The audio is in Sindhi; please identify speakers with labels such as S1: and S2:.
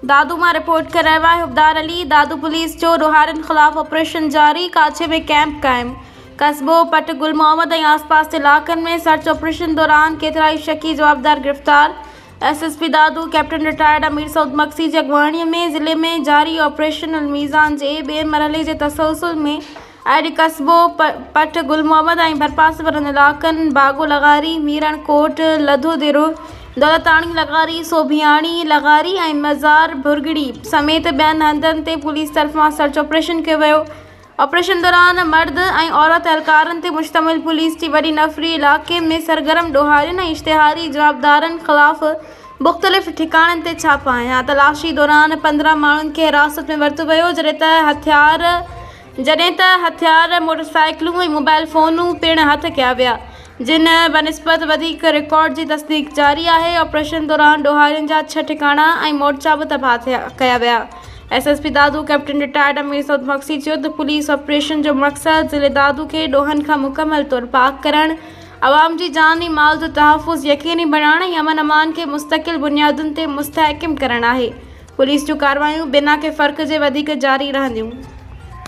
S1: دادو مان رپورٽ ڪري رهيو آهي حبدار علي، دادو پوليس جو ڏوهارين خلاف آپريشن جاري، ڪاڇي ۾ ڪئمپ قائم، قصبو پٽ گل محمد ۽ آسپاس جي علائقن ۾ سرچ آپريشن دوران ڪيترائي شڪي جوابدار گرفتار، S S P Dadu captain retired Amir Saud Magsi جي اڳواڻي ۾ ضلعي ۾ جاري آپريشن الميزان جي ٻئي مرحلي جي تسلسل ۾ اڄ قصبو پٽ گل محمد ۽ ڀرپاسي وارن علائقن باغو لغاري، ميرڻ ڪوٽ، لڌو ديرو، دولتاڻي لغاري، سوڀياڻي لغاري ۽ مزار ڀرڳڙي سميت ٻين هنڌن تي پوليس طرفان سرچ آپريشن ڪيو ويو. آپريشن دوران مرد ۽ عورت اهلڪارن تي مشتمل پوليس جي وڏي نفري علائقي ۾ سرگرم ڏوهارين ۽ اشتهاري جوابدارن خلاف مختلف ٺڪاڻن تي ڇاپا هنيا. تلاشي دوران 15 ماڻهن کي حراست ۾ ورتو ويو جڏهن ته هٿيار جڏهن ته هٿيار، موٽرسائيڪلون ۽ موبائل فونون پڻ هٿ ڪيا ويا، جن بنسبت وڌيڪ رڪارڊ جي تصديق جاري آهي، آپريشن دوران ڏوهارين جا ڇهه ٺڪاڻا ۽ مورچا به تباهه ڪيا ويا. S S P Dadu captain retired Amir Saud Magsi چيو ته پوليس آپريشن جو مقصد ضلعي دادو کي ڏوهن کان مڪمل طور پاڪ ڪرڻ، عوام جي جان ۽ مال جو تحفظ يقيني بڻائڻ ۽ امن امان کي مستقل بنيادن تي مستحڪم ڪرڻ آهي، پوليس جون ڪارروايون بنا ڪنهن فرق جي وڌيڪ جاري رهنديون.